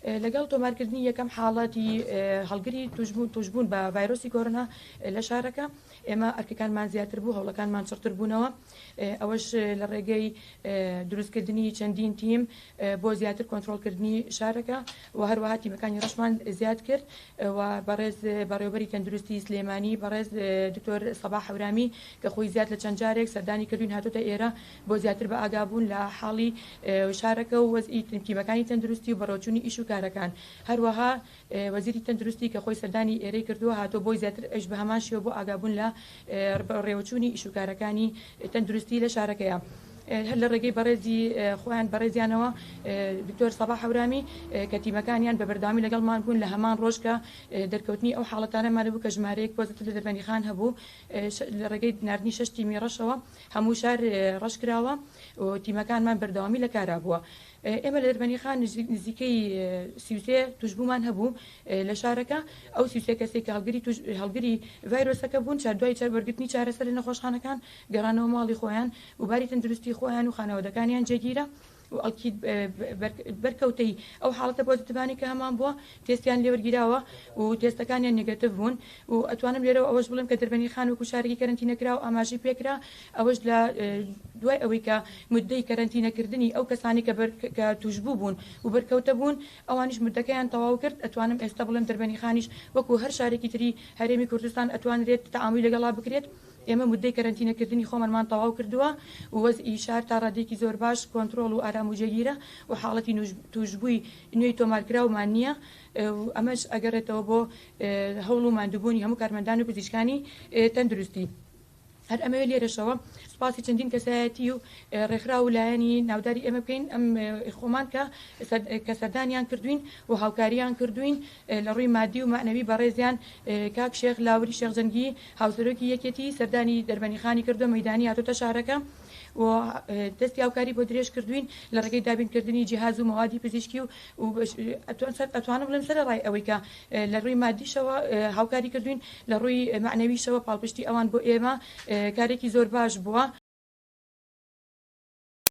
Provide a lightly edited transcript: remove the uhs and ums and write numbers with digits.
لەگەڵ تۆمارکردنی یەکەم حاڵەتی هەڵگری توشبوون بە ڤایرۆسی کۆرۆنا لە شارەکە، ئێمە ئەرکەکانمان زیاتر بوو، هەوڵەکانمان چڕتر بوونەوە، ئەوەش لە ڕێگەی دروستکردنی چەندین تیم بۆ زیاتر کۆنترۆڵکردنی شارەکە و هەروەها تیمەکانی ڕەشمان زیاد کرد و بەڕێز بەڕێوەبەری تەندروستی سلێمانی بەڕێز دکتۆر سەباح هەورامی کە خۆی زیاد لە چەند جارێک سەردانی کردوین هاتۆتە ئێرە بۆ زیاتر بە ئاگابوون لە حاڵی شارەکە و وەزعی تیمەکانی تەندروستی و بەڕێوەچوونی ئیش و کارەکان. هەروەها وەزیری تەندروستی کە خۆی سەردانی ئێرەی کردووە هاتووە بۆی زیاتر ئەویش بە هەمان شێوە بۆ ئاگابوون لە بەڕێوەچوونی ئیش و کارەکانی تەندروستی لە شارەکەیە. هەر لە ڕێگەی بەڕێزی خۆیان بەڕێزیانەوە دکتۆر سەباح هەورامی کە تیمەکانیان بە بەردەوامی لەگەڵمان بوون لە هەمان ڕۆژ کە دەرکەوتنی ئەو حاڵەتانەمان هەبوو کە ژمارەیەک پۆزتیڤ لە دەربەندیخان هەبوو لە ڕێگەی ناردنی شەش تیمی ڕەشەوە هەموو شار ڕەش کراوە و تیمەکانمان بەردەوامی لە کارا بووە. ئێمە لە دەربەندیخان نزیکەی 33 توشبوومان هەبوو لە شارەکە، ئەو 33 کەسەی کە هەڵگری ڤایرۆسەکە بوون دوای وەرگرتنی چارەسەر لە نەخۆشخانەکان گەڕانەوە ماڵی خۆیان و باری تەندروستی خۆیان و خانەوادەکانیان جێگیرە و ئەڵکید بەرکەوتەی ئەو حاڵەتە پۆزیتیڤانەی کە هەمان بووە تێستیان لێوەرگیراوە و تێستەکانیان نێگەتیڤ بوون و ئەتوانم لێرەوە ئەوەش بڵێم کە دەربەندیخان وەکو شارێکی کەرەنتینەکراو ئاماژەی پێکرا ئەوەش لە دوای ئەوەی کە مدەی کەرەنتینەکردنی ئەو کەسانی کە کە توشبوو بوون و بەرکەوتە بوون ئەوانیش مدەکەیان تەواو کرد ئەتوانم ئێستا بڵێم دەربەندیخانیش وەکو هەر شارێکی تری هەرێمی کوردستان ئەتوانرێت تەعامولی لەگەڵا بکرێت. ئێمە موددەی کەرەنتینەکردنی خۆمانمان تەواو کردووە و وەزعی شار تا ڕادەیەکی زۆر باش کۆنترۆڵ و ئارام و جێگیرە و حاڵەتی تووشبووی نوێی تۆمارکراومان نییە و ئەمەش ئەگەڕێتەوە بۆ هەوڵ و ماندووبوونی هەموو کارمەندان و پزیشکانی تەندروستی. هەر ئەمەوێ لێرەشەوە سوپاسی چەندین کەسایەتی و ڕێکخراو و لایەنی ناوداری ئێمە بکەین ئەم خۆمان کە کە سەردانیان کردوین و هاوکاریان کردوین لە ڕووی مادی و مەعنەوی بەڕێزیان کاک شێخ لاوری شێخ جەنگی هاوسەرۆکی یەکێتی سەردانی دەربەنیخانی کردووە، مەیدانی هاتۆتە شارەکە و دەستی هاوکاری بۆ درێژ کردوین لە ڕێگەی دابینکردنی جیهاز و مەوادی پزیشکی و ئەتوانم بڵێم سەرەڕای ئەوەی کە لە ڕووی مادیشەوە هاوکاری کردوین لە ڕووی مەعنەویشەوە پاڵپشتی ئەوان بۆ ئێمە کارێکی زۆر باش بووە.